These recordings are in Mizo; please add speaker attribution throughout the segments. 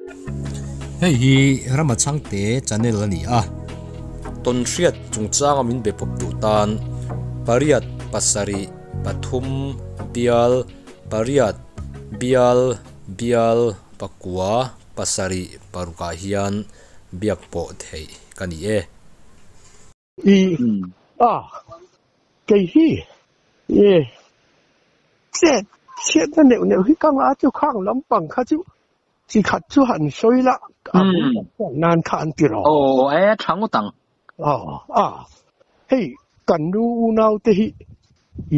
Speaker 1: Hei hi Rama Chhangte channel a ni a, tawnhriat chungchanga min be pawp duh tan pariat pasarih pathum bial pariat bial bial pakua pasarih parukah hian biak pawh theih ka ni e.
Speaker 2: I a, kei hi e chet chhiatna neuh neuh hi ka ngah chu khang lampang kha chu chi khat chu han sawi la a bul tak chuan nan kha an ti rawh.
Speaker 3: Aw e tha ngawt ang.
Speaker 2: Aw a, hei kan nu unau te hi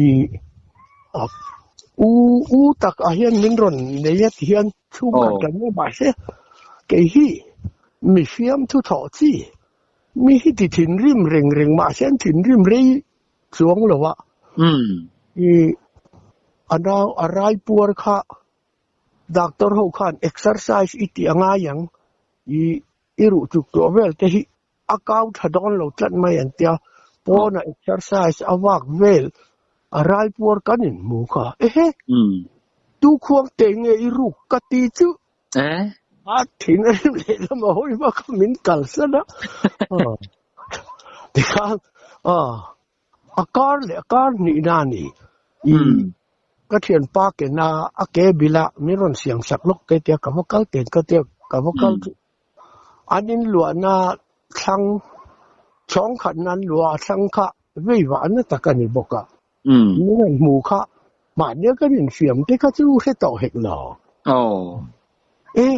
Speaker 2: i a u u tak ah hian min rawn nei a ti hian chhungkhat kan nia mahse kei hi mi fiamthu thawh chi Mi hi ti thinrim reng reng mahse an thinrim rei chuang lo a. I a nau a rai puar kha doctor ho khan exercise i tih a ngai ang i i ruh chuk tawh vel te hi a kau tha dawn lo tlat mai an tia pawnah exercise a vak vel a rai puar kan inhmu kha ehe tu khuang teh nge i ruk ka ti chu.
Speaker 3: Eh?
Speaker 2: A thin a rim leh lam a hawi hma kha min kalsan a. Tikhan a kar leh a kar hnih na a ni. I ka thianpa ke na a ke bila min rawn siam sak lawk te tia ka va kal ten ka tia ka va kal chu an in luahna thlang chhawng khatna an luah a thlang kha vei vahna tak a ni bawk a. Min rawn hmu kha mahnia kan infiam te kha chu hre tawh hek lo. E,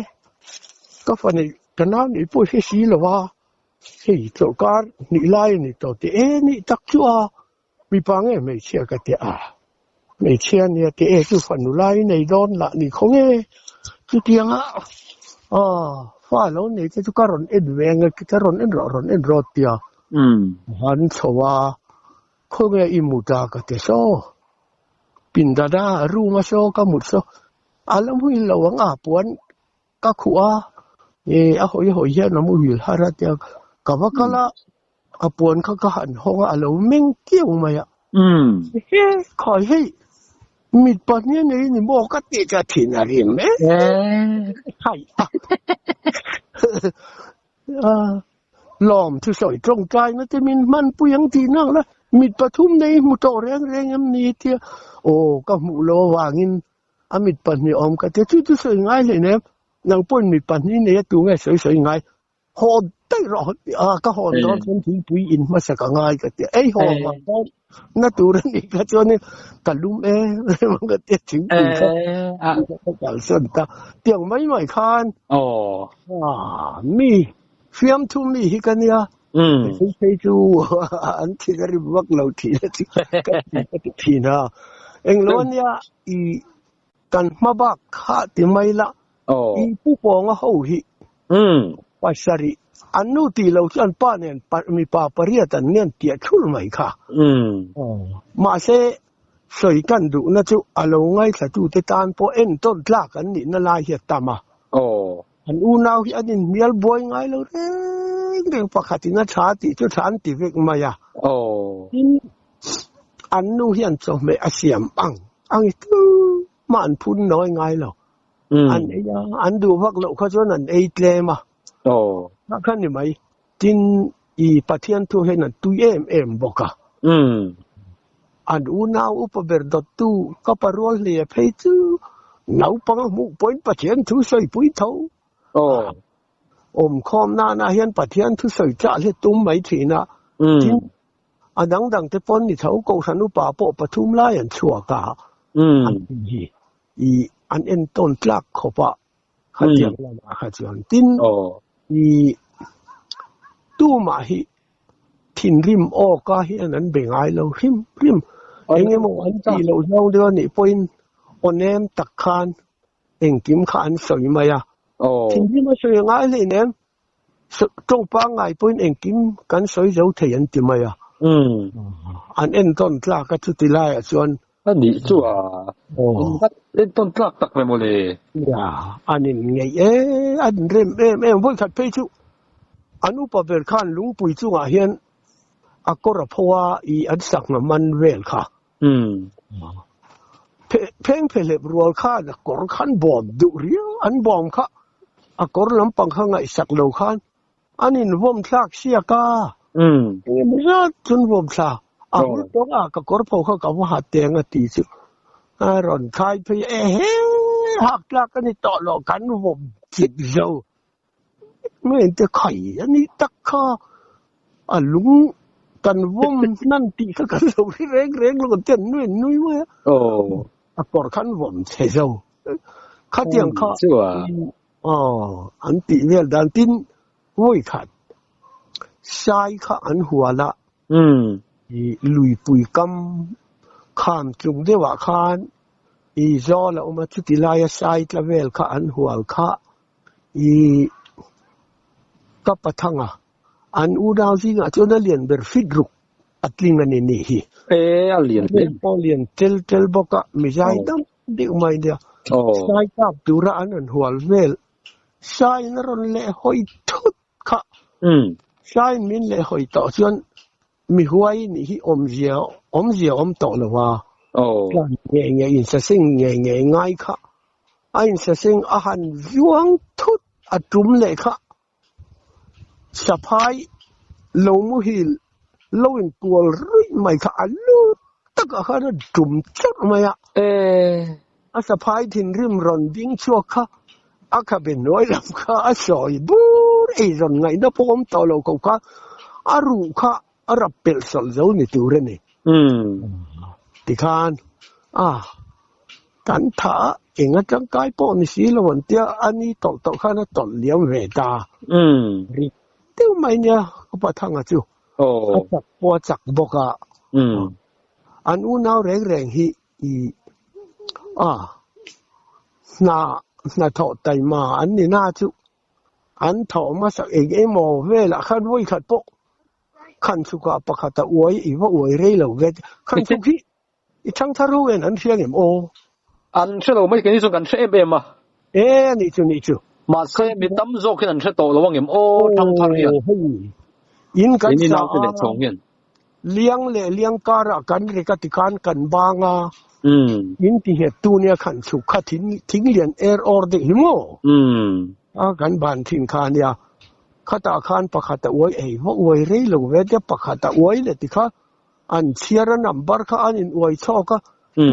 Speaker 2: ka fani ka nau nih pawh hre si lo a, hei chawlhkar hnih lai a ni tawh tih e nih tak chu a, mipa nge hmeichhia ka ti a, hmeichhia nia ti e chu fanu lai nei dawn lah ni khaw nge chutianga aw fa lo nei te chu ka rawn en ve ang e ka rawn en rawh rawn en rawh tia han chho a. Khawnge i mut a ka ti saw. Pindada room a saw ka mut saw. A la muhil lo ang a puan ka khuh a, e a hawi hawi hian a muhil har a tia ka va kal a, a puan kha ka han hawng a, a lo meng kiau mai a. He khai hei mit pahnih a nei a ni maw ka tih chu a thin a rim e. Khai a. Lawm thusawi tawngtaina te min hmanpui ang tih nak la, mit pathum nei hmu tawh reng reng em ni tia aw ka hmuh lo avangin a mit pahnih awm ka tia chu chu sawi ngai hle nem nang pawhin mit pahnih nei a tu nge sawi sawi ngai haw daih rawh a ka hawn dawn chuan thingpui in hmasa ka ngai ka tia ei haw vang dawn na tur a nih kha chuanin ka lum em em ang ka tia thingpui kha ka kalsan ta tiang mai mai khan mi fiamthu mi hi ka nia phei phei chu an thin a rim vak lo thin a chu ka ti thin a englo a nia i kan hma bak kha ti mai la i pu pawnga ho hi pasarih an nu tih lo chu an pa nen mipa pariat an nen tiah thul mai kha mahse sawi kan duhna chu a lo ngaithlatute tan pawh entawn tlak an nihna lai hi a tam a. An unau hi an inhnial buai ngai lo reng reng pakhatin a tha tih chu tha an ti vek mai a. Tin, an nu hian chawhmeh a siam ang ang i tumah an phun nawi ngai lo. An ei a, an duh vak loh kha chuan an ei tlem a. Kha kha ni mai. Tin, i Pathian thu hian an tui em em bawk a. An unau upa ber dawttu ka pa rual hle phei chu naupang a hmuh pawhin Pathian thu sawipui tho. Awmkhawm nana hian Pathian thu sawi chah hle tum mai thin a. Tin, a dang dang te pawn ni tho Kohhran upa pawh pathum lai an chhuak a. An tin hi i an entawn tlak khawp a khatiang lamah kha chuan. Tin, i tumah hi Thinrim awka hian an be ngai lo hrim hrim. Eng emaw an tih loh zawng deuh a nih pawhin aw nem tak khan engkim kha an sawi mai a. Thinrim a sawi ngai hleinem, tawng pangngai pawhin engkim kan sawi zo thei an ti mai a. An entawn tlak a chuti laiah chuan.
Speaker 3: A nih chu a entawn tlak tak ve mawle.
Speaker 2: Nia, an inngeih e, an inrem em em. Vawikhat phei chu An upa ber khan lungpui chungah hian a kawr a pho a, i an sangha man vel kha. Pheng phehlep rual khan a kawr kha an bawm duh riau, an bawm kha. A kawr lampang kha ngaihsak lo khan an invawm thlak siak a. Engemaw zat chu an vawm thla. A hul tawng a, ka kawr pho kha ka va ha teng a ti chu a rawn khai phei a, ehe hak tlak a ni tawh lo, kan vawm chip zo. Mai te khai a nih tak kha a lung kan vawm hnan tih kha kan lo hre reng reng lo kan ti an nui an nui mai a. A kawr khan vawm chhe zo. Khatiang kha an tih vel dan tin vawi khat sai kha an hual a. Luipui kam kham tlung deuhah khan i zawl a awm a, chuti laia sai tla vel kha an hual kha i ka pathanga an unau zingah chuan a lian ber fit ruk a tling a ni nih hi.
Speaker 3: E, a lian hle.
Speaker 2: Pawh lian tel tel bawk a, mizai dam deuh mai nia. Sai kap tura an rawn hual vel, saiin a rawn leh hawi thut kha. Saiin min leh hawi tawh chuan mi huai nih hi awmzia awmzia awm tawh lo a. Tlan nge nge insaseng nge nge ngai kha. A insaseng a han zuang thut a tum leh kha. Saphai lo muhil lo inkual ruih mai kha a lut takah khan a tum chawrh mai a. A saphai thinrim rawn ding chhuak kha a khabe hnuai lam kha a sawi bur ei zawn ngaihna pawh awm tawh lo ko kha a ruh kha a rap pelh sawlh zo ni tur a ni. Tikhan a kan tha a eng atangkai pawh ni si lo an tia a ni tawlh tawlh khan a tawlh liam ve ta. Ri deuh mai nia ka Pathanga chu a chak pawh a chak bawk a. An unau reng reng hi I a hna hnathawh taima an ni na chu an thawh hmasak eng emaw velah khan vawi khat pawh khan chhukah pakhat a uai i va uai rei lo ve khan chhuk hi i thang thar ho en an hria ngem aw.
Speaker 3: An hre lo mai keini chuan kan hre em em a.
Speaker 2: E a nih chu nih chu.
Speaker 3: Mahse mi tam zawk hian an hre tawh lo angem aw thang thar hian.
Speaker 2: Aw hei in kan
Speaker 3: Keini
Speaker 2: sa
Speaker 3: naute
Speaker 2: a.
Speaker 3: leh chhawng hian.
Speaker 2: Liang leh liang karah kan rek a tikhan kan bang a, in ti nghet tu nia khan chhuk kha thing thing lian er awr deuh hi maw? A kan ban thin kha nia, khatah khan pakhat a uai ei va uai rei lo ve tia pakhat a uai leh tikha an chhiar a number kha an in uai chhawk a,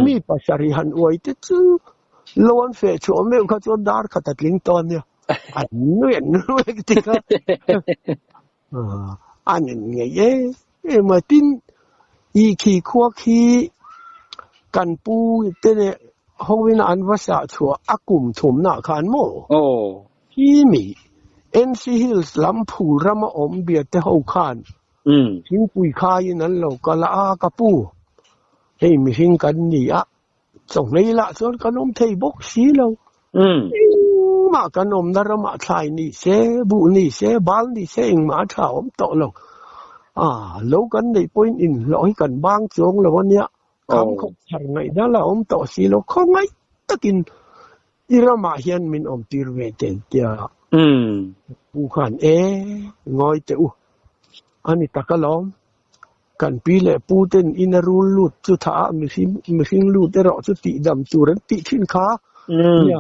Speaker 2: mi pasarih han uai te chu lo an feh chhuah meuh kha chuan dar khat a tling tawh ania, an nui an nui tikha. An in ngeih em em a, tin i khi khua khi kan pu te leh ho in an va sah chhuah a kum thumna khan maw? Khi mi NC Hills lam phul rama awm bia te ho khan thingpui khaiin an lo kal a, a ka pu hei mihring kan ni a, Chawhmei lah chuan kan awm thei bawk si lo. Engmah kan awmna ramah thlai ni se, buh ni se, bal ni se engmah a tha awm tawh lo. A, lo kan neih pawhin inhlawh hi kan bang chuang lo a nia. Kham khawp thar ngaihna la awm tawh si lo. Khawngaih takin i ramah hian min awm tir ve teh tia pu khan e ngawi teh u. A ni tak alawm. Kan pi leh pu ten in a rul lut chu tha a, mihring lut erawh chu tih dam tur an tih thin kha. Nia,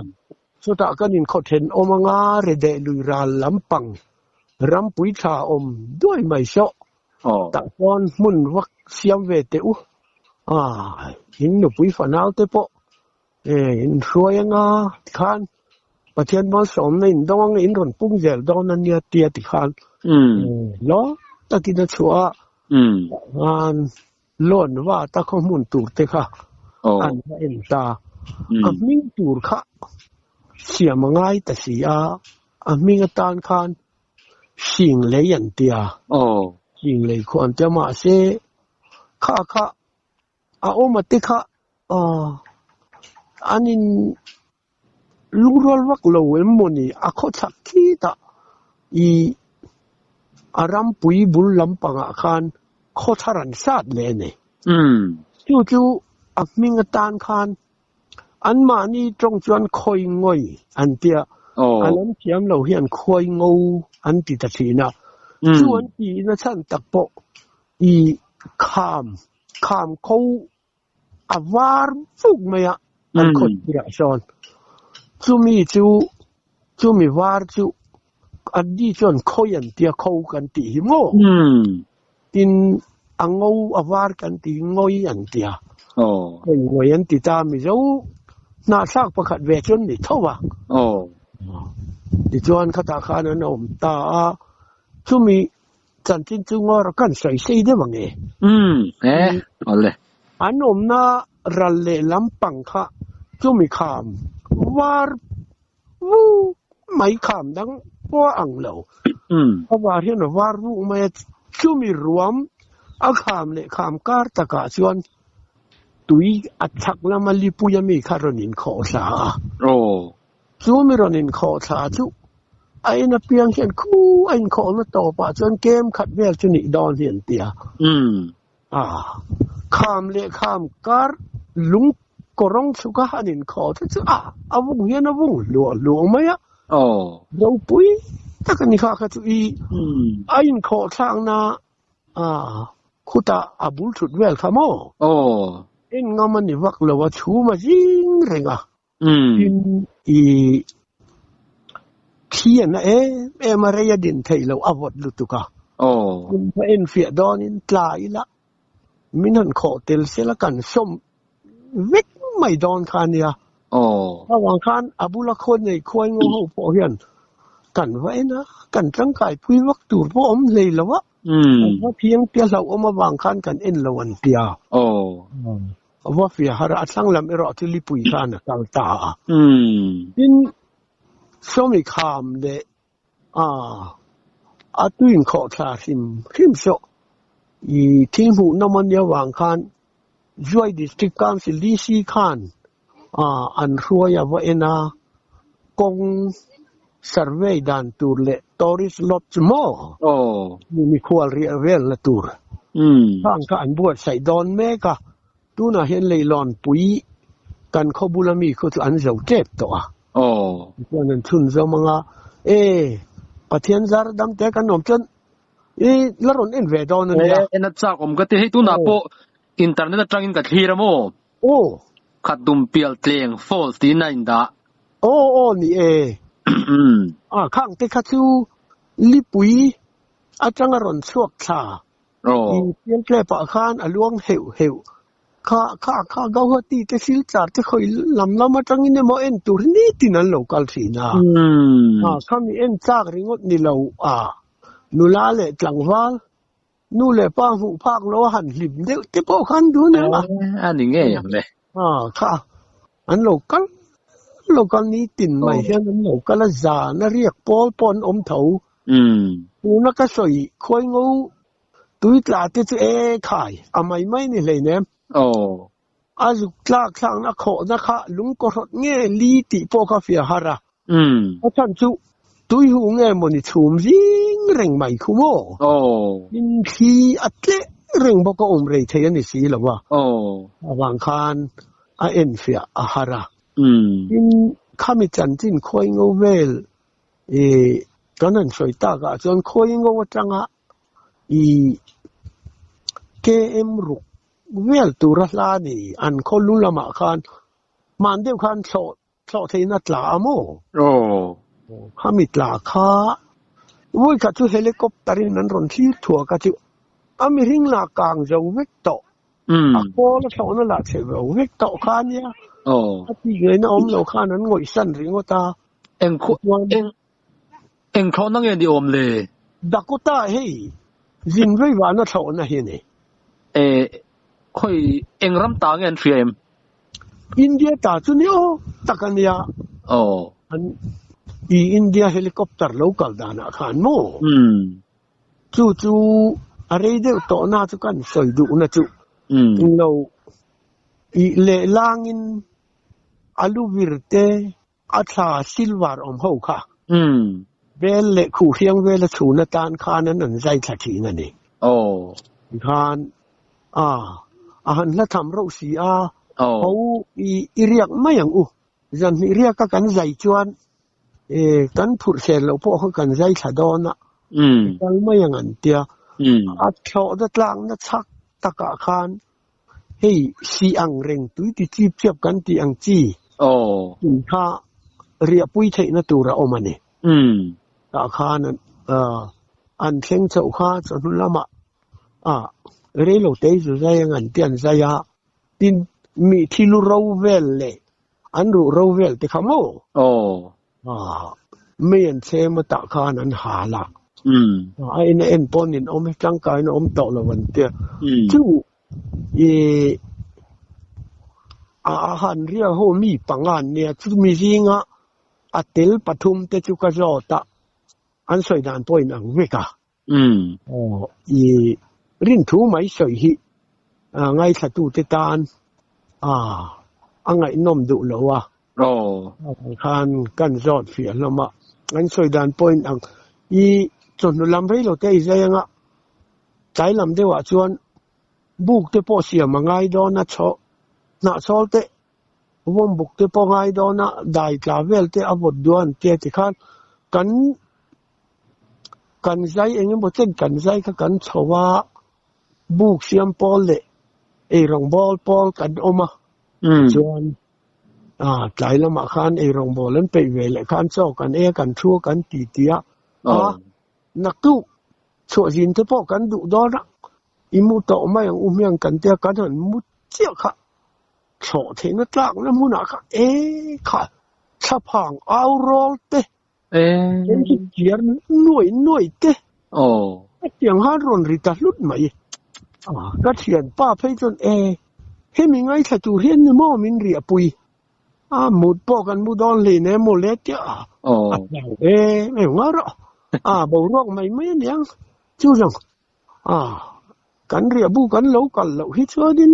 Speaker 2: chutah kan inkhaw then awm anga re deh lui ral lampang rampui tha awm duai mai sawh. Tah chuan hmun vak siam ve teh u. A, in nupui fanau te pawh in hruai anga tikhan Pathian malsawmna in dawng anga in rawn pung zel dawn a nia tia tikhan lawm takin a chhuah a, khan loan va ta khaw hmun tur te kha an va en ta, a hming tur kha siam a ngai ta si a, a hming atan khan hring lei an tia, hring lei khaw an tia mahse kha kha A awm a te kha an in lungrual vak lo em maw ni? A khawchhak khitah i a rampui bul lampangah khan khawthar an sat leh a ni. Chu chu a hming atan khan anmahni tawng chuan khawi ngawi an tia, a lam thiam lo hian khuai ngo an ti ta thin a. Chu an tiin a chhan tak pawh i kham Kham kho a var vuk mai a, an khawt tirah sawn. Chumi chu Chumi var chu anni chuan khawi an tia kho kan tih hi maw? Tin, a ngo a var kan tih hi ngawi an tia. Khawi ngawi an ti ta Mizo hnahthlak pakhat ve chuan ni tho a. Tichuan khatah khan an awm ta a, chumi chanchin chu ngawr kan sawi sei deuh ang e. An awmna ral leh lampang kha chumi kham var Vu mai kham dang pawh a ang lo. A var hian a var vuk mai a, chumi ruam a kham leh kham kar takah chuan tui a chhak lama lipui a mi kha rawn inkhawh thla a. Chumi rawn inkhawh thla chu a en apiang hian khu a inkhawhna tawpah chuan kem khat vel chu nih dawn hi an ti a. A kham leh kham kar lung kawrawng chhuk a han inkhawh te chu a a vung hian a vung hluah hluah mai a. Ropui tak a ni kha kha chu i a inkhawh thlakna a khutah a bul thut vel kha maw? En ngam a ni vak lo a chhum a zing reng a. Tin i thli a na em em a rei a din theih loh a vawt lutuk a. Tin va enfiah dawnin tla ila min han khawh tel sela kan sawm vek mai dawn kha a nia. Avang khan a bula khaw nei khuai ngaw ho pawh hian kan va en a, kan tangkai pui vak tur pawh awm hlei lo a. Kan va thiang tia hlauhawm avang khan kan en lo an tia. A va fia har a, a thlang lam erawh chu lipui khan a kal ta a. Tin, sawmi kham leh a tuin khawhthla hrim hrim sawh i thil hmuh nawm a nia vang khan Zuai District Council, DC, khan an hruai a va en a, kawng survey dan tur leh tourist lodge maw mikhual riah velna tur khang kha an buatsaih dawn mek a, tunah hian leilawn pui kan khaw bula mi khu chu an zo tep tawh a, tichuan an chhunzawm ang a, e Pathian zar dam te kan awm chuan i la rawn en ve dawn a nia.
Speaker 3: En a chak awm ka ti, hei tunah pawh internet atangin ka thlir a maw?
Speaker 2: Aw.
Speaker 3: Khat dum pial tleng falls tiin a indah.
Speaker 2: Aw aw ni e. A khang te kha chu lipui atanga rawn chhuak thla. I pial tlep ah khan a luang heuh heuh. Kha kha kha Gauhati te Silchar te khawi lam lam atangin emaw en tur hi nitin an lo kal thin a. A khami en chak ringawt ni lo a nula leh tlangval Nu leh pa hmuh phak lo a han hlim deuh te pawh khan dun ang a.
Speaker 3: A ni ngei ang le.
Speaker 2: A kha an lo kal lo kal ni tin mai hian an lo kal a zan a riak pawl pawh an awm tho. Tuna ka sawi khuai ngo tui tla te chu e khai a mai mai ni hleinem. A zuk tlak thlakna khawhna kha lung kawhrawt nge li tih pawh kha fiah har a. A chhan chu tui hu nge mawni chhum zing reng mai khu maw? Tin thli a tleh reng bawk a awm rei thei a ni si lo a. Avang khan a enfiah a har a. Tin khami chanchin khuai ngo vel i kan han sawi takah chuan khuai ngo atanga i KM ruk Vel tura hla a ni. An khaw lu lamah khan hman deuh khan thlawh thlawh theihna tla a maw?
Speaker 3: Aw.
Speaker 2: Khami tla kha vawikhat chu helicopter in an rawn thlir thuak a chu a mihring lah kang zo vek tawh. A kawl a thlawhna lah chhe zo vek tawh kha a nia.
Speaker 3: Aw.
Speaker 2: A tih ngaihna awm lo khan an ngawihsan ringawt a.
Speaker 3: Eng khaw eng Eng thlawhna nge ni awm le?
Speaker 2: Dakota hei zin vei vana thlawhna hi a ni.
Speaker 3: E, khawi eng ram ta nge an hria em?
Speaker 2: India ta chu ni aw tak a nia.
Speaker 3: Aw.
Speaker 2: An i India helicopter lo kal danah khan maw?
Speaker 3: Umm.
Speaker 2: Chu chu a rei deuh tawhna chu kan sawi duhna chu.
Speaker 3: Umm.
Speaker 2: Englo i lehlangin a lu vir te A thla silver awm ho kha. Bel leh khuhhriang vela chhun atan khan an an zai thla thin a ni. Tikhan a a han hla tham reuh si a, ho i i riak mai ang u. Zan hnih riaka kan zai chuan e kan phurh sel loh pawh kha kan zai thla dawn a, i kal mai ang an tia. A thlawhna tlakna chhak takah khan Hei si ang reng tui ti chip chiap kan tih ang chi tih kha Riahpui theihna tur a awm a ni.
Speaker 3: Umm.
Speaker 2: Tah khan an thleng chauh kha chawhnu lamah reilo te zu zai ang an ti an zai a, tin mi thilu ro vel leh an ruh ro vel te kha maw?
Speaker 3: Aw.
Speaker 2: Mei an chhem a tah khan an hal a.
Speaker 3: Umm.
Speaker 2: A en a en pawn in awm hi tangkain a awm tawh lo an tia.
Speaker 3: Umm.
Speaker 2: Chu I a han rial ho mi panga an nia, chumi zinga a tel pathum te chu ka zawt a, an sawi dan pawh in ang vek a. I rinthu mai sawi hi ngaithla te tan a ngaihnawm duh lo a. Khan kan zawt fiah hlawm a, an sawi dan pawh in ang. I chawhnu lam rei lo te i zai anga Tlai lam deuhah chuan buk te pawh siam a ngai dawn a, chhaw hnahchawl te, vawm buk te pawh ngai dawn a, dai tla vel te a vawt duh a an tia tikhan kan kan zai eng emaw chen kan zai kha kan chho a, buk siam pawl leh eirawngbawl pawl kan awm a, chuan tlai lamah khan eirawngbawl an peih ve leh khan chaw kan ei a, kan thu a, kan ti ti a, a. Naktuk chhuah zin te pawh kan duh dawn a, i mu tawh mai ang u hmiang kan tia kan han mu chiah kha thlawh theihna tlakna hmunah kha e kha thlaphang au rawl te then chu chiar nuai nuai te hetiang khan rawn ri ta hlut mai. Ka thianpa phei chuan e hemi ngaithla tur hian ni maw min riahpui A mut pawh kan mu dawn hlei nen maw le tia a hlau em em nga rawh a boruak mai mai aniang chu zawng a kan riahbu kan lo kal loh hi chuanin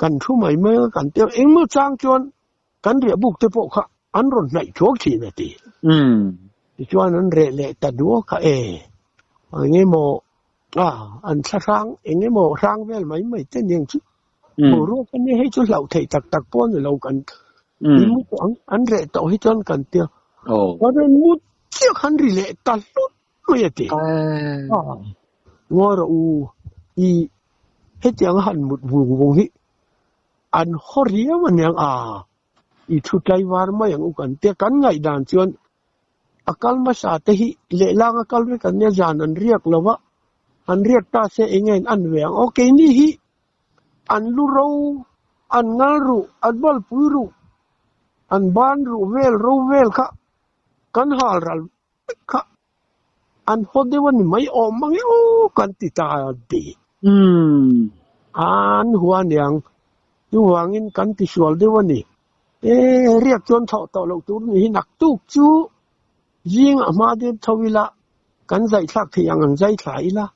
Speaker 2: kan thu mai mai a kan tia engmaw chang chuan kan riahbuk te pawh kha an rawn hnaih thuak thin a ti. Tichuan an reh leh ta duak kha e engemaw a an thla hrang engemaw hrang vel mai mai te aniang chu. Boruak a nia hei chu hlauh theih tak tak pawh a ni lo kan i mu tawh ang an reh tawh hi chuan kan tia kan rawn mu chiah khan ri leh ta hlut mai a ti. Ngawi rawh u i hetiang a han mut vung vung hi an haw riau aniang a i thu tlaivar mai ang u kan tia kan ngaihdan chuan A kal hmasa te hi lehlang a kal vek an nia zan an riak lo va, an riak ta se eng nge an ve ang aw keini hi an lu ro, an ngal ruh, an balpui ruh, an ban ruh vel ro vel kha kan hal ral vek kha an haw deuh a ni mai awm mang e aw kan ti ta a ti. An hua aniang chuvangin kan ti sual deuh a ni. E riak chuan thawh tawh loh tur ni hi naktuk chu zingah hma deuh tho ila kan zaihthlak theih ang an zai thla ila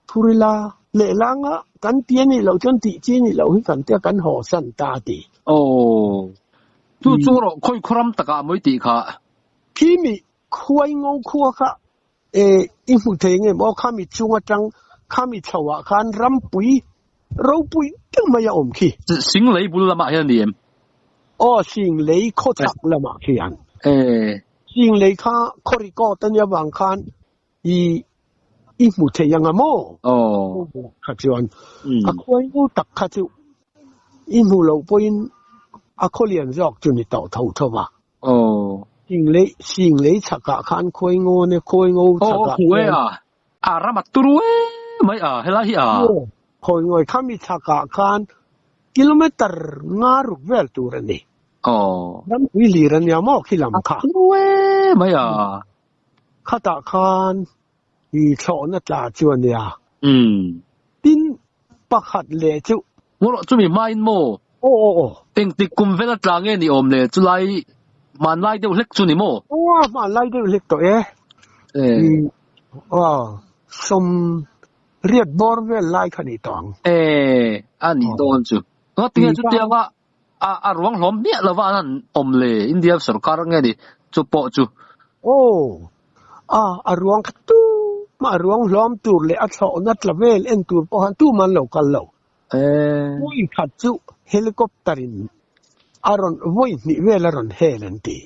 Speaker 2: phur ila lehlanga kan ti a nih loh chuan tih chi nih loh hi kan tia kan haw san ta a ti.
Speaker 3: Aw. Chu chu rawh khawi khawram takah mawi tih kha.
Speaker 2: Khi mi khuai ngo khua kha e i hmu thei nge maw khami chung atang khami chho ah khan rampui ropui deuh mai a awm khi.
Speaker 3: Singlei bul lamah hian a ni em?
Speaker 2: Aw Singlei khawchhak lamah khian.
Speaker 3: E.
Speaker 2: Singlei kha khaw record a nia vang khan i i hmu thei anga maw?
Speaker 3: Aw.
Speaker 2: Kha chuan a khuai ngo tak kha chu i hmu loh pawhin a khaw lian zawk chu ni tawh tho tho va.
Speaker 3: Aw.
Speaker 2: Singlei Singlei chhakah khan khuai ngo ania khuai ngo chhakah
Speaker 3: Aw khuai a a ram a turu em mai a helai hi a.
Speaker 2: Aw khawi ngawi khami chhakah khan kilometer nga ruk vel tur a ni.
Speaker 3: Aw.
Speaker 2: Rampui hlir ania maw khi lam kha.
Speaker 3: A turu em mai a.
Speaker 2: Khatah khan i thlawhna tla chu ania.
Speaker 3: Umm.
Speaker 2: Tin pakhat leh chu.
Speaker 3: Ngawrh chumi hmain maw?
Speaker 2: Aw aw aw.
Speaker 3: Engtik kum vel a tla nge ni awm le? Chulai hmanlai deuh hlek chu ni maw?
Speaker 2: Aw hmanlai deuh hlek tawh e.
Speaker 3: E.
Speaker 2: Aw sawm riat bawr vel lai kha ni tawh ang.
Speaker 3: E a nih dawn chu. Ngatinge chutianga a a ruang hlawm miah lova an han awm le India sorkar nge ni chu pawh chu.
Speaker 2: Aw a a ruang kha tu mah a ruang hlawm tur leh a thlawhna tla vel en tur pawh khan tumah an lo kal lo. Vawi khat chu helicopter in a rawn vawi hnih vel a rawn hel an ti.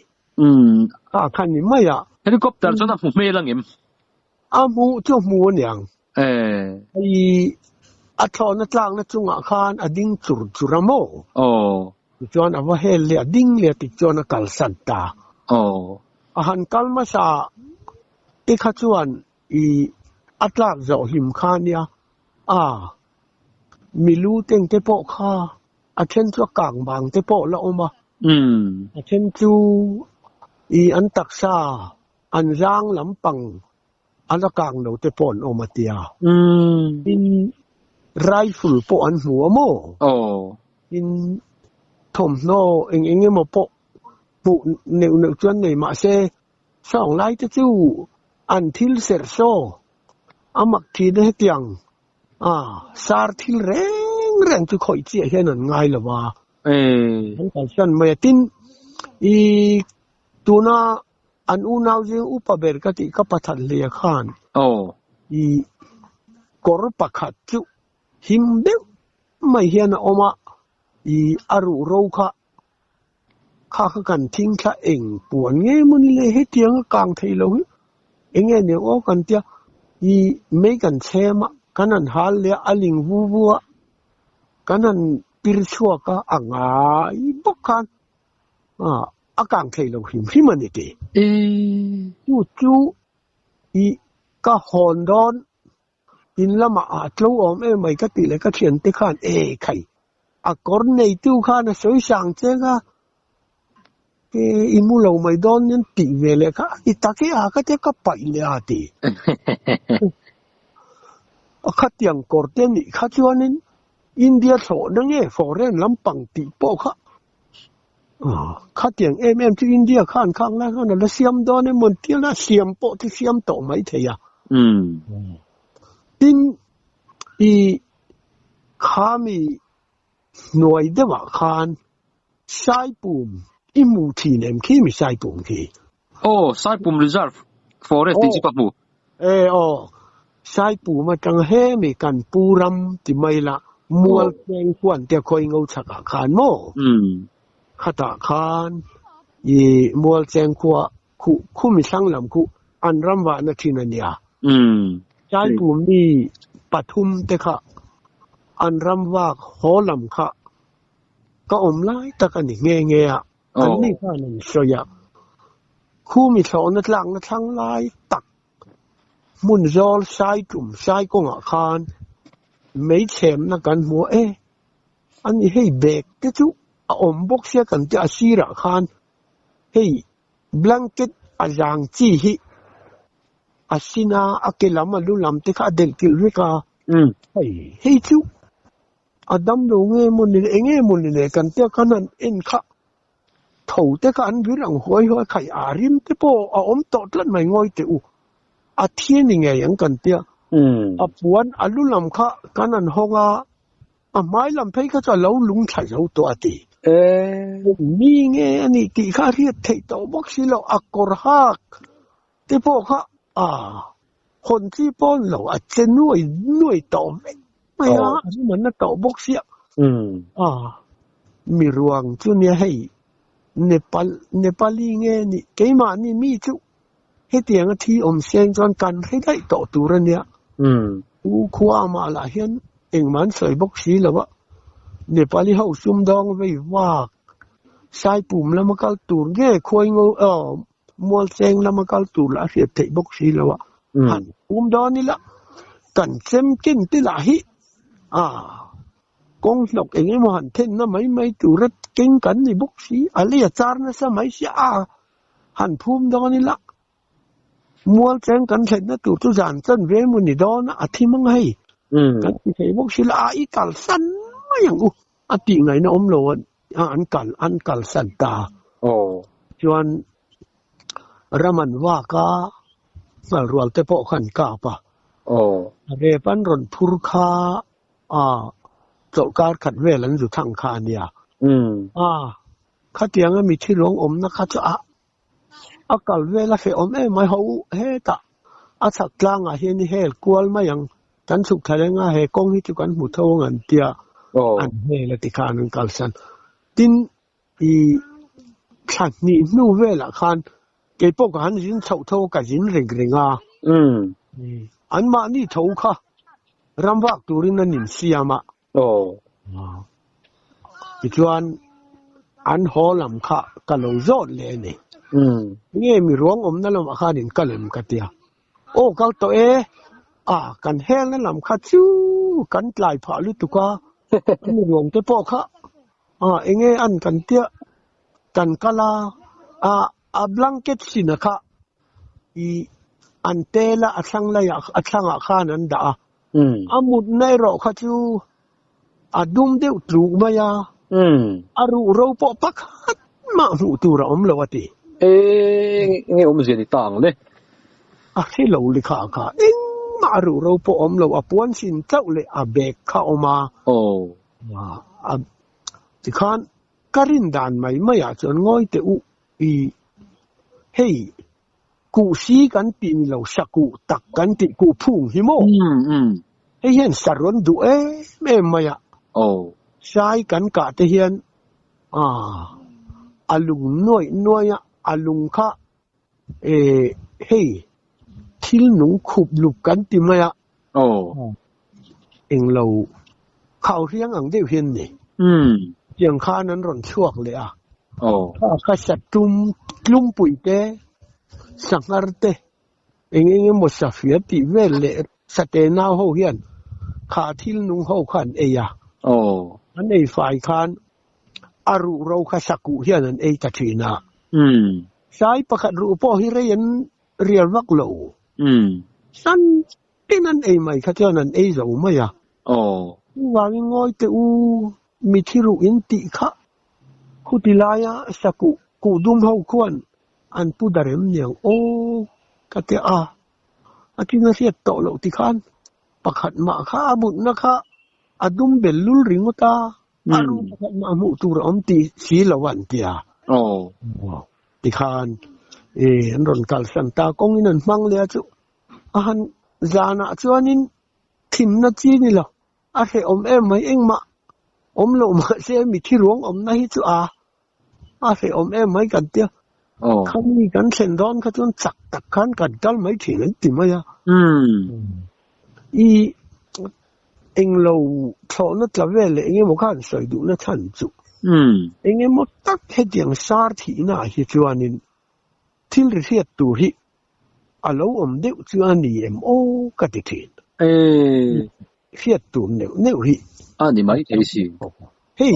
Speaker 2: Kha kha ni mai a.
Speaker 3: Helicopter chuan a hmu hmel angem?
Speaker 2: A hmu chu a hmu aniang. Hei a thlawhna tlakna chungah khan a ding chur chur a maw?
Speaker 3: Aw.
Speaker 2: Tichuan a va hel leh a ding leh a tichuan a kalsan ta.
Speaker 3: Aw.
Speaker 2: A han kal hmasa te kha chuan i a tlak zawh hlim kha nia a milu teng te pawh kha a then chu a kang vang te pawh la awm a, a then chu i an taksa an zang lampang a la kang lo te pawh an awm a tia. Tin, rifle pawh an hmu a maw? Tin, thawmhnaw eng eng emaw pawh hmuh neuh neuh chuan nei mah se, sawng lai te chu an thil serh saw a mak thin a hetiang a, sar thil reng reng chu khawih chiah hian an ngai lo va. An kalsan mai a, tin, i tuna An unau zing upa ber ka tih ka pathat hle khan i kawr pakhat chu him deuh mai hian a awm a, i a ruh ro kha kha kha kan thing thla eng puan nge maw ni le hetiang a kang thei lo hi eng nge nia aw kan tia i mei kan chhem a kan han hal leh a a ling vu vu a kan han pir chhuak a a ngai bawk khan a kang thei lo hrim hrim a ni ti. Chu chu i ka hawn dawn in lamah a tlo awm em mai ka tih leh ka thiante khan e khai a kawr neitu khan a sawi sang cheng a e i mu lo mai dawn nen tih ve leh kha i tak e a ka tia ka paih leh a ti. A khatiang kawr te nih kha chuanin India thlawhna nge foreign lampang tih pawh kha Khatiang em em chu India khan khang lai khan a la siam dawn emaw an tia la, siam pawh chu siam tawh mai thei a. Tin, i khami hnuai deuhah khan Saipum i hmu thin em khi mi Saipum khi?
Speaker 3: Aw, Saipum Reserve Forest tih chu ka hmu.
Speaker 2: E aw, Saipum atang hemi kan pu ram ti mai la, mual peng huan te khawi ngo chhakah khan maw? Khatah khan i mual cheng khua khuh khumi thlang lam khuh an ram vahna thin a nia. Saipum mi pathum te kha an ram vak haw lam kha ka awm lai tak a ni nghe nghe a. An ni khan an sawi a, khumi thlawhna tlakna thlang lai tak hmun zawl sai tum sai kawngah khan meichhemna kan hmu a, e ani hei bag te chu a awm bawk sia kan tia a sirah khan hei blanket a zang chi hi a sin a, a ke lam a lu lam te kha a delh kilh vek a, hei hei chu A dam lo nge maw ni le, eng nge maw ni le kan tia khan han en kha tho te kha an vir ang huai huai khai a rim te pawh a awm tawh tlat mai ngawi teh u, a thi a ni ngei ang kan tia. A puan a lu lam kha kan han hawng a, a hmai lam phei kha chu a lo lung thla zo tawh a ti. Mi nge a nih tih kha a hriat theih tawh bawk si lo, a kawr hak te pawh kha a hawn chi pawn lo a che nuai nuai tawh vek mai a, a rim an la tawh bawk sia. A mi ruang chu nia hei Nepal Nepali nge ni keimahni mi chu hetiang a thi awm seng chuan kan hre daih tawh tur a nia. U khua amah lah hian engmah an sawi bawk si lo a, Nepali ho sumdawng vei vak Saipum lama kal tur nge khuai ngo Mual cheng lama kal tur lah a hriat theih bawk si lo a, han um dawn ila kan chem ken te lah hi a kawng hlawk eng emaw han thenna mai mai tura keng kan ni bawk si, a lei a char nasa mai sia a han phum dawn ila mual cheng kan thlenna tur chu zan chan ve emaw ni dawn a, a thi mang hei kan ti thei bawk si la a i kalsan mai ang u a tih ngaihna awm lo a. a an kal an kalsan ta. Chuan ram an vak a, nghal rual te pawh kha an kap a. A rep an rawn phur kha a chawlhkar khat vel an zu thang kha a nia. A khatianga mithi ruang awmna kha chu a a kal vel a hrehawm em mai ho hetah a chhak tlangah hian i hel kual mai ang kan chhuk thla reng a he kawng hi chu kan hmu tho ang an tia an hel a tikhan an kalsan tin i thla hnih hnu velah khan keipawh ka han zin chhoh tho ka zin reng reng a anmahni tho kha ram vak turin an insiam a. Tichuan an haw lam kha ka lo zawt leh a ni. Nge mi ruang awmna lamah khan in kal em ka tia. Aw kal tawh e, a kan helna lam kha chu kan tlai phah lutuk a, mi ruang te pawh kha a enge an kan tia kan kal a, a a blanket sin a kha i an tel a, a thlang laiah a thlangah khan an dah a, a mutna erawh kha chu a dum deuh tluk mai a, a ruh ro pawh pakhat mah hmuh tur a awm lo a ti.
Speaker 3: E, nge awmzia ni ta ang le?
Speaker 2: A hre lo likha kha engmah a ruh ro pawh awm lo, a puan sin chauh leh a bag kha a awm a. A tikhan ka rin dan mai maiah chuan ngawi teh u i hei Kuhsi kan tih ni lo, sakuh tak kan tih kuh phung hi maw? Hei hian sa rawn duh em em mai a. Sai kan kah te hian a lung nuaih nuaih a, a lung kha hei thil nung khup lup kan ti mai a. Englo khau hriang ang deuh hian ni. Tiang khan an rawn chhuak leh a. Kha kha sa tum tlumpui te, sanghar te, eng eng emaw safia tih vel leh sate nau ho hian kha thil nung ho kha an ei a. An ei fai khan a ruh ro kha sakuh hian an ei ta thin a. Sai pakhat ruh pawh hi rei an rial vak lo. San Tin an ei mai kha chuan an ei zo mai a. Chuvangin ngawi teh u, mi thi ruh in tih kha khuti laia sakuh kuh dum ho khuan an pu darem niang aw ka ti a. A tin a hriat tawh loh ti khan pakhat mah kha a mutna kha a dum bel lul ringawt a, a ruh pakhat mah hmuh tur a awm tih si lo an ti a. Tikhan an rawn kalsan ta kawngin an hmang leh a chu. A han zanah chuanin thimna chi ni lo, a hrehawm em mai engmah awm loh mahse mi thi ruang awmna hi chu a a hrehawm em mai kan tia. Khami kan thlen dawn kha chuan chak tak khan kan kal mai thin an ti mai a. I englo thlawhna tla vel leh engemaw kha an sawi duhna chhan chu engemaw tak hetiang sar thihna ah hi chuanin thil ri hriat tur hi A lo awm deuh chu a ni em aw ka ti thin. Hriat tur neuh neuh hi.
Speaker 3: A ni mai thei si.
Speaker 2: Hei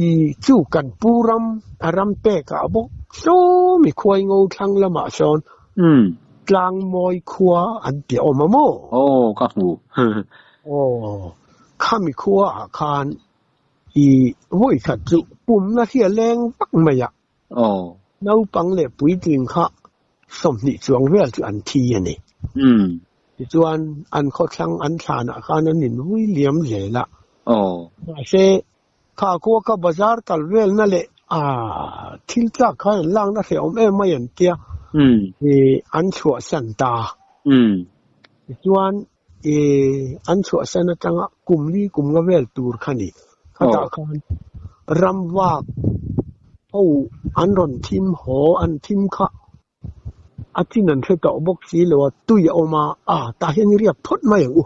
Speaker 2: i chu kan pu ram a ram pek ah bawk sawm i khuai ngo thlang lamah sawn tlang mawi khua an ti awm a maw?
Speaker 3: Aw ka hmu.
Speaker 2: Aw khami khua ah khan i vawi khat chu pumna hi a leng vak mai a. Naupang leh puitling kha 20 chuang vel chu an thi a ni. Tichuan, an khawthlang an thlanah khan an invui liam zel a. Mahse, kha khua kha bazar kal velna leh thil tlak khan an lakna hrehawm em mai an tia, an chhuahsan ta. Tichuan, an chhuahsan atanga kum li kum nga vel tur kha ni. Khatah khan ramvak ho an rawn thim haw an thim kha a chin an hre tawh bawk si lo a, tui a awm a, a tah hian i riak phawt mai ang u.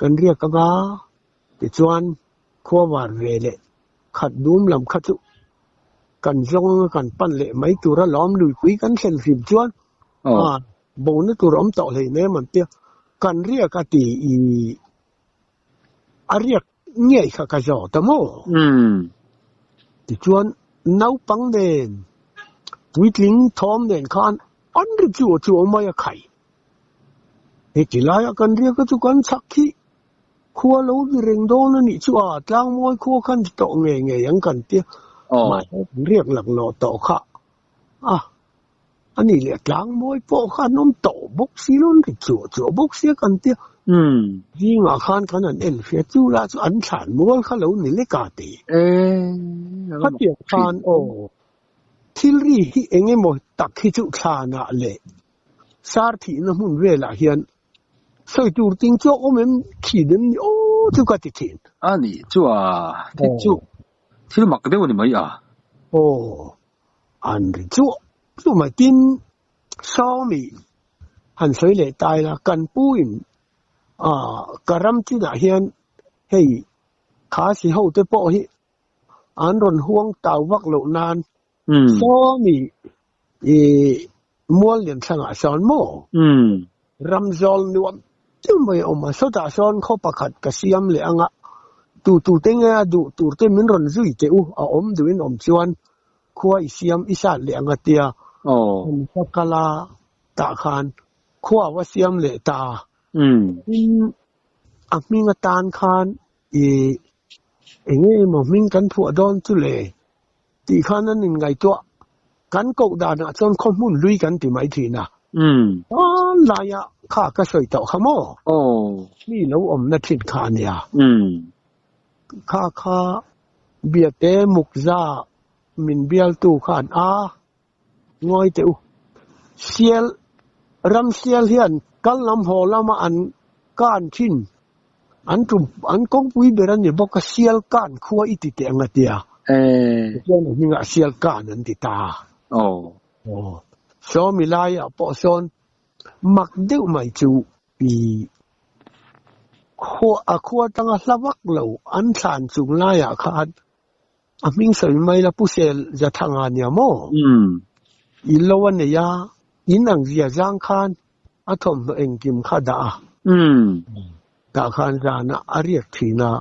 Speaker 2: Kan riak anga tichuan khua var ve leh khat dum lam kha chu kan zawng anga kan pan leh mai tur a lawm luipui kan thlen hrim chuan a Bona tur awm tawh hlei nem an tia, kan riak a ti i a riak ngei kha ka zawt a maw? Tichuan naupang nen puitling thawm nen khan an ri chu a chu awm mai a khai. Heti laia kan riak a chu kan chhak khi khua lo ni reng dawn a nih chu a, tlangmawi khua khan ti tawh ngei ngei ang kan tia, mahse kan riak laklawh tawh kha a. A nih leh tlang mawi pawh kha an awm tawh bawk si lo, an ri chuah chuah bawk sia kan tia. Zingah khan kan han en hria chu lah chu an thlan mual kha lo ni lek a ti. Khatiang khan aw, thil ri hi eng emaw tak hi chu thlanah leh sar thihna hmun velah hian sawi tur ting chuak awm em thin em ni aw chu ka ti thin.
Speaker 3: A nih chu a, thil chu thil mak deuh a ni mai a.
Speaker 2: Aw. An ri chuah chuah mai. Tin, Sawmi han sawi leh ta ila, kan pu in ka ram chinah hian hei Khasi ho te pawh hi an rawn huang tau vak loh nan Sawmi I mual lian thlangah sawn maw? Ram zawl nuam deuh mai a awm a, sawtah sawn khaw pakhat ka siam leh anga tu tu te nge a duh tur te min rawn zui teh u, a awm duhin awm chuan khua i siam i sat leh anga tia an va kal a, tah khan khua a va siam leh ta. Tin, a hming atan khan i eng emaw hming kan phuah dawn chu le tih khan an inngaihtuah. Kan koh danah chuan khaw hmun hlui kan ti mai thin a. Hman laia kha ka sawi tawh kha maw? Mi lo awmna thin kha a nia. Kha kha Biate Mukza min bialtu khan a ngawi teh u. Sial, ram sial hian kal lam haw lama an kan thin, an tum, an kawngpui ber a ni bawk a, sial kan khua i ti teh ang a tia. Tichuan a hmingah sial kan an ti ta. Aw, sawmi laiah pawh sawn mak deuh mai chu i khua, a khua atanga hla vak lo an thlan chung laiah khan A hming sawi mai la Pu Sel Zathanga nia maw? I lo a nei a, in ang zia zang khan a thawmhnaw engkim kha dah a. Tah khan zana a riak thin a,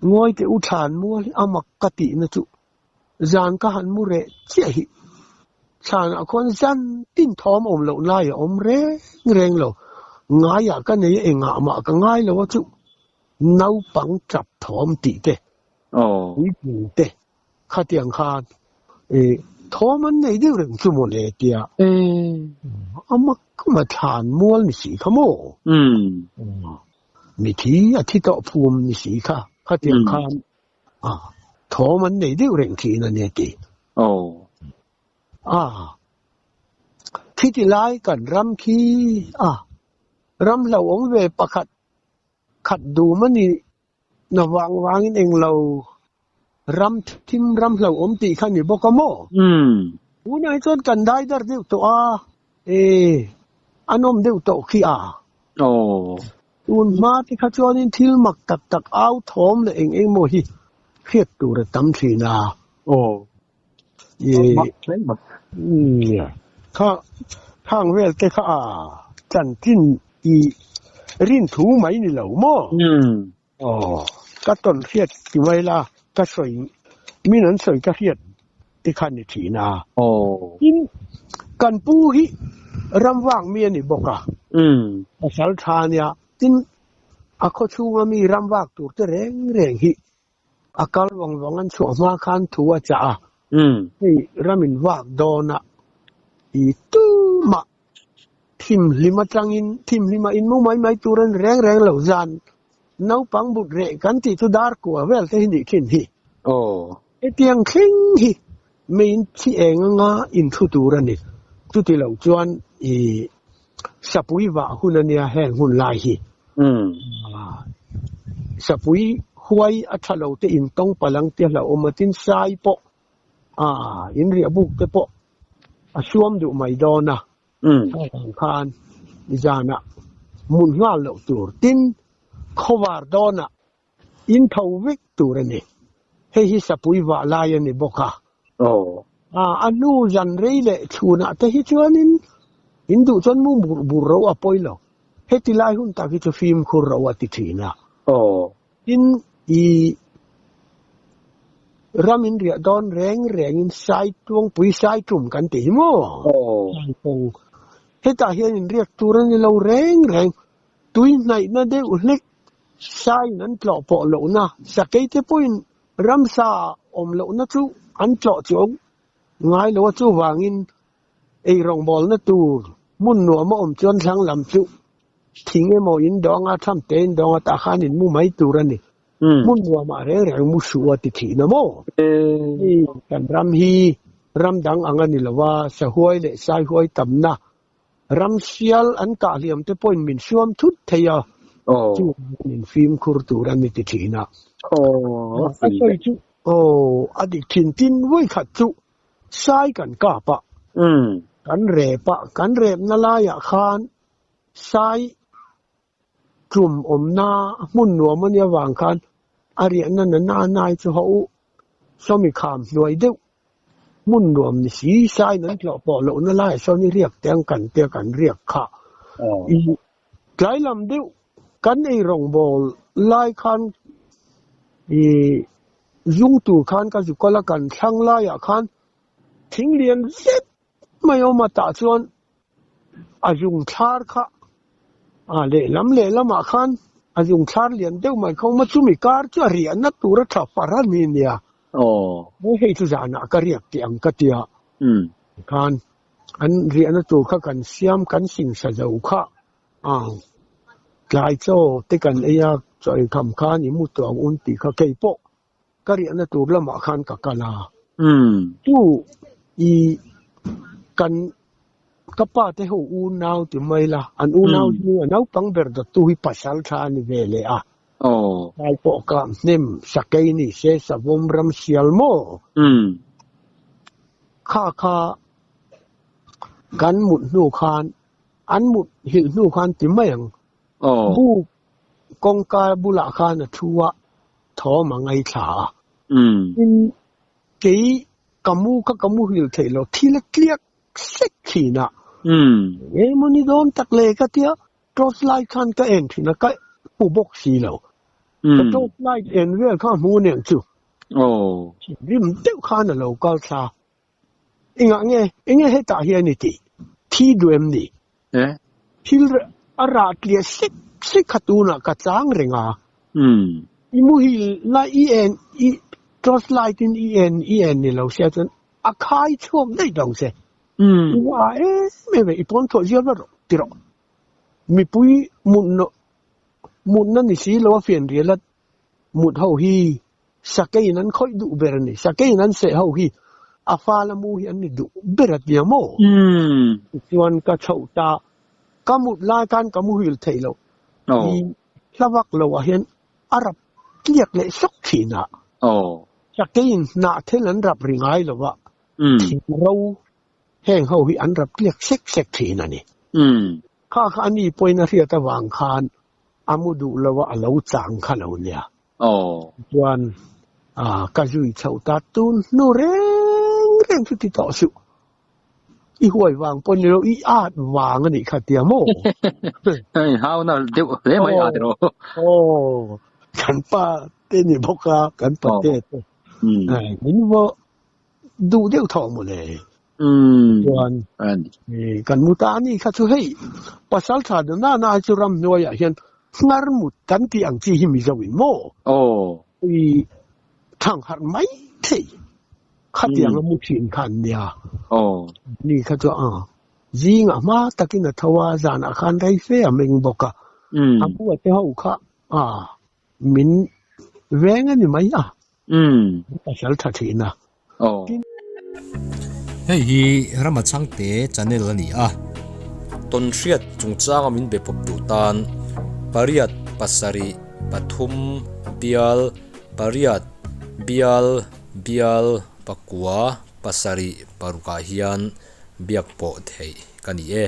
Speaker 2: Ngawi teh u thlan mual hi a mak ka tihna chu zan ka han mu reh chiah hi. Thlanah khuan zan tin thawm awm loh lai a awm reng reng lo. Ngaiah ka nei a engah mah ka ngai lo a chu naupang tap thawm tih te. Puitling te khatiang khan thawm an nei deuh reng chu maw le tia a mak ma thlan mual ni si kha maw? Mithi a thi tawh phum ni si kha khatiang khan thawm an nei deuh reng thin a nia ti. Khiti lai kan ram khi a ram hlauhawm ve pakhat khat dum a ni. Na vang vangin englo ram thim ram hlauhawm tih kha ni bawk a maw? Tunah hi chuan kan dai dar deuh tawh a, e a nawm deuh tawh khi a. Tun hma te kha chuanin thil mak tak tak au thawm leh eng eng maw hi hriat tur a tam thin a. Kha khang vel te kha a chanchin i rin thu mai ni lo maw? Aw, ka tawn hriat ti mai la, ka sawi min an sawi ka hriat te kha ni thin a. Tin, kan pu hi ram vak mi a ni bawk a, pasal tha a nia. Tin, a khaw chhunga mi ram vak tur te reng reng hi A kal vang vang an chhuah hma khan thu a chah a, hei ramin vak dawn a i tumah thimhlim atangin thimhlima inmu mai mai tur an reng reng lo zan naupang but reh kan tih chu dar kua vel te hi nih thin hi. Hetiang thleng hi main thi eng anga inthu tur a ni. Chuti lo chuan i sapui vah hun a nia heng hun lai hi. Sapui huai a tha lo te intawng palang te hlauhawm a tin sai pawh in riah buk te pawh a suam duh mai dawn a. Heng khan zanah mun nghal loh tur tin khawvar dawnah In tho vek tur a ni. Hei hi sapui vah lai a ni bawk a. A hnu zan rei leh chhunah te hi chuanin in duh chuan mu bur bur ro a pawi lo. Heti lai hun tak hi chu fimkhur ro a ti thin a. Tin, i ram in riah dawn reng rengin sai tuangpui sai tum kan ti hi maw? Saipawng. Hetah hian in riak tur a ni lo reng reng. Tui hnaihna deuh hlek Saiin an tlawh pawh lohna, sakeite pawhin ramsa awm lohna chu an tlawh chuang ngai lo a, chuvangin ei rawngbawlna tur hmun nuam a awm chuan thlang lam chu thing emaw in dawng a, tham te in dawng a, tah khan in mu mai tur a ni. Hmun nuamah reng reng mu suh a ti thin a maw? Hei kan ram hi ram dang ang a ni lo a, sahuai leh saihuai tamna Ram sial an kah hliam te pawhin min suam thut thei a, chu min fimkhur tur a ni ti thin a. A sawi chu aw a dik thin tin vawi khat chu sai kan kap a, kan rep a, kan repna laiah khan sai tum awmna hmun nuam a nih avang khan a riahna na na nai chu ho u, sawmi kham hnuai deuh. Hmun nuam ni si sain an tlawh pawh lohna laiah sawn i riak teh ang kan tia kan riak kha. I tlai lam deuh kan ei rawngbawl lai khan i zung tur khan ka zu kal a, kan thlang laiah khan thing lian zet mai a awm a, tah chuan a zung thlar kha a lehlam lehlamah khan a zung thlar lian deuh mai kha a awm a, chumi kar chu a riahna tur a tha far a ni nia. Hei hei chu zanah ka riak tih ang ka tia khan an riahna tur kha kan siam kan singsa zo kha a tlai chaw te kan ei a, chaw ei kham khan i mu tawh ang un tih kha kei pawh ka riahna tur lamah khan ka kal a. Chu i kan ka pa te ho unau ti mai la, an unau zinga naupang ber dawttu hi pasal tha a ni ve leh a. Tlai pawh ka hnem sakei ni se savawm ram sial maw? Kha kha kan mut hnu khan an mut hilh hnu khan ti mai ang. Buk kawngka bulah khan a thu a, thawm a ngaithla a. Tin, kei ka mu kha ka muhil theih lo, thil a tliak sek thin a. Engemaw ni dawn tak le ka tia, torch light khan ka en thin a, ka hmu bawk si lo. Ka torch light en vel kha a hmu aniang chu. Thinrim deuh khan a lo kal thla. Engah nge, enge hetah hian i tih? Thi duh em ni? Thil a rah tliah sek sek kha tunah ka chang reng a. I muhil la i en, i torch light in i en i en ni lo sia chuan a khai chhuak daih lo che. I ua em em e, i pawn thawh zial va rawh ti rawh. Mipui mutna mutna ni si lo a fianrial a Mut ho hi sakeiin an khawih duh ber a ni. Sakeiin an seh ho hi a fala mu hi an ni duh ber a tia maw? Tichuan ka chhoh ta, ka mut lai khan ka muhil theih loh. I hla vak lo ah hian a rap tliak leh sawk thin a. Sakeiin hnah thel an rap ri ngai lo a, thing ro heng ho hi an rap tliak sek sek thin a ni. Kha kha a ni pawhin a hriat avang khan A mu duh lo a, a lo chang kha lo nia. Chuan ka zui chhoh ta tun hnu reng reng chu ti tawh suh. I huai vang pawh ni lo, i at vang a nih kha tia maw?
Speaker 3: Hei hau na deuh hle mai a tiraw.
Speaker 2: Aw, kan pa te ni bawk a, kan pa te te. Min vaw duh deuh thawh maw le. Chuan kan mu ta a ni kha chu hei pasal tha deuh nana hi chu ramhnuaiah hian hngar mut kan tih ang chi hi Mizo in maw? I thang harh mai thei khatiang a mu thin kha an nia. Ni kha chu a zingah hma takin a tho a, zanah khan rei fe a meng bawk a. A bua te ho kha a min veng a ni mai a. Pasal tha thin a.
Speaker 1: Hei hi Rama Chhangte channel a ni a. Tawnhriat chungchanga min be pawp duh tan pariat pasarih pathum bial pariat bial bial pakua pasarih parukah hian biak pawh theih ka ni e.